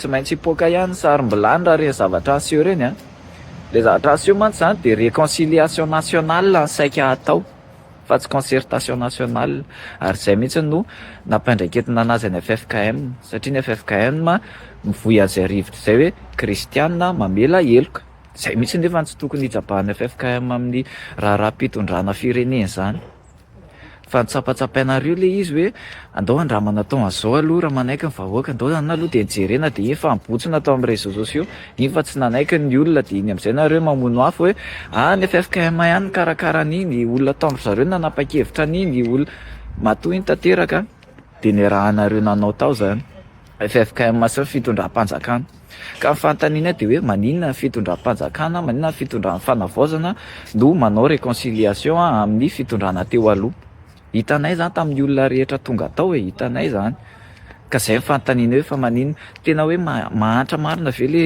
Tsy maintsy hipoaka ihany ny sarom-bilany raha ireny zavatra aseho ireny an! Ilay zavatra aseho mantsy izany dia réconciliation nationale no saika hatao fa tsy concertation nationale ary izay mihitsy no nampiandraiketina anazy ny ffkm satria ny ffkm mivoy an'izay rivotra izay hoe kristiana mamela heloka. Izay mihitsy nefa no tsy tokony hijabahan'ny ffkm amin'ny raharaham-pitondrana firenena izany. Fa nitsapatsapainareo le izy hoe andao andramana atao an'izao aloha raha manaiky ny vahoaka, andao zany aloha dia jerena dia iny fa mibotsina tao amin'ny réseaux sociaux, iny fa tsy nanaiky ny olona dia iny amin'izay nareo mamono afo hoe ah ny ffkm ihany nikarakara an'iny, olona tao amin-dry zareo no nanapa-kevitra an'iny, olona, matoa iny tanteraka dia niarahanareo nanao tao zany. Ffkm sy ny fitondram-panjakana. Ka ny fanontaniana dia hoe maninona ny fitondram-panjakana, maninona ny fitondran'ny fanavaozana no manao réconciliation amin'ny fitondrana teo aloha. Hitanay izany tamin'ny olona rehetra tonga tao e, hitanay izany. Ka izay ny fanontaniana hoe fa maninona? Tena hoe mahantra marina ve le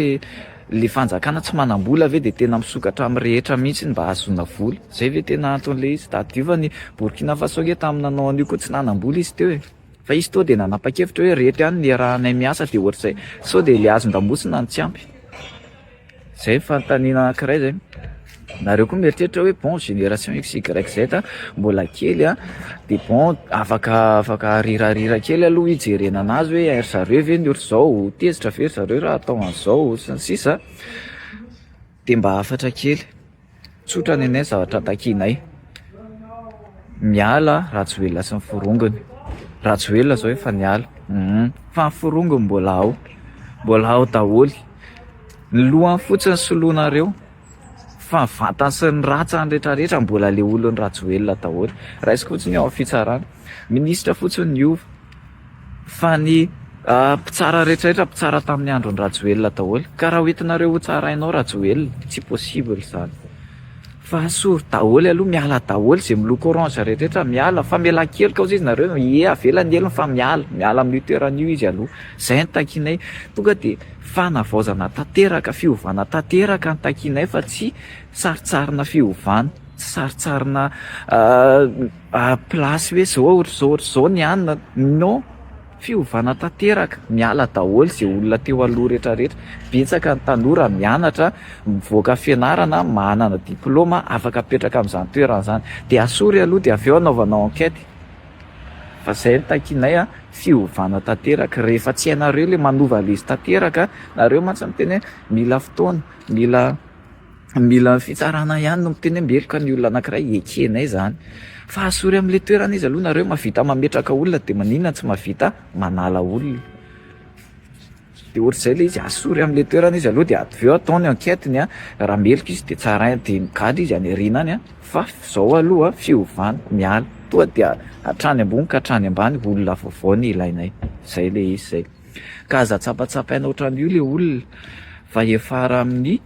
le fanjakana tsy manam-bola ve dia tena misokatra amin'ny rehetra mihitsy mba hahazoana vola? Izay ve tena anton'ilay izy? Tadidio fa ny Burkina Faso ange tamin'ny nanao an'io koa tsy nanam-bola izy teo e. Fa izy toa dia nanapa-kevitra hoe reto ihany ny iarahanay miasa dia ohatr'izay. Sao dia ilay hazon-damosina no tsy ampy. Izay ny fanontaniana anankiray izay. Nareo koa mieritreritra hoe bon génération X Y Z mbola kely an, dia bon afaka afaka arirarira kely aloha hijerena anazy hoe ry zareo ve ny ohatr'izao, tezitra ve ry zareo raha atao an'izao sy ny sisa. Dia mba hafatra kely. Tsotra ny anay ny zavatra takianay. Miala Rajoelina sy ny forongony. Rajoelina zao efa niala hum fa ny forongony mbola ao, mbola ao daholo. Ny lohany fotsiny soloinareo fa ny vatany sy ny ratsany retraretra mbola le olon'i Rajoelina daholo. Raisiko fotsiny eo amin'ny fitsarana. Minisitra fotsiny niova fa ny mpitsara retraretra mpitsara tamin'ny andron'i Rajoelina daholo. Ka raha hoentinareo ho tsaraina ao Rajoelina, tsy possible izany. Fa asory daholo aloha, miala daholo izay miloko orange retraretra miala, famelan-keloka ozy izy nareo, ie avela ny helony fa miala, miala amin'io toerana io izy aloha. Izay no takianay, tonga dia fanavaozana tanteraka, fiovana tanteraka no takianay fa tsy sarintsarina fiovana, tsy sarintsarina Place hoe zao ohatr'izao ohatr'izao ny anona, non! Fiovana tanteraka, miala daholo izay olona teo aloha rehetra rehetra, betsaka ny tanora mianatra, mivoaka fianarana, manana diploma, afaka apetraka amin'izany toerana izany, dia asory aloha dia avy eo anaovana enquête, fa zay no takianay a, fiovana tanteraka, rehefa tsy hainareo le manova le izy tanteraka, nareo mantsy miteny hoe mila fotoana, mila. Mila fitsarana ihany no miteny hoe meloka ny olona anankiray, ekenay izany. Fa asory amin'ilay toerana izy aloha nareo mahavita mametraka olona dia maninona tsy mahavita manala olona. Dia ohatr'izay ilay izy, asory amin'ilay toerana izy aloha dia avy eo atao ny enquête-ny an, raha meloka izy dia tsaraina dia migadra izy any aoriana any an, fa izao aloha fiovana, miala. Tonga dia hatrany ambony ka hatrany ambany olona vaovao no ilainay, izay ilay izy izay. Ka aza tsapatsapaina ohatran'io le olona fa hiafara amin'ny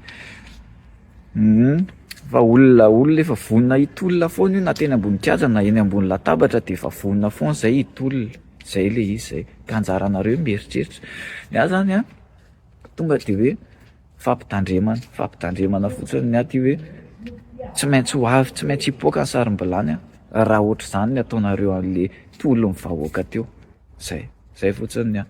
hum fa olona olona efa vonona hitolona foana io na teny ambony kianja na eny ambony latabatra dia efa vonona foana zay hitolona, zay le izy zay, ka anjaranareo mieritreritra, ny ahy zany an tonga de hoe fampitandremana, fampitandremana fotsiny ny ahy ty hoe tsy maintsy ho avy, tsy maintsy hipoaka ny sarom-bilany raha ohatr'izany ny ataonareo an'le tolon'ny vahoaka teo, zay. Zay fotsiny ny ahy.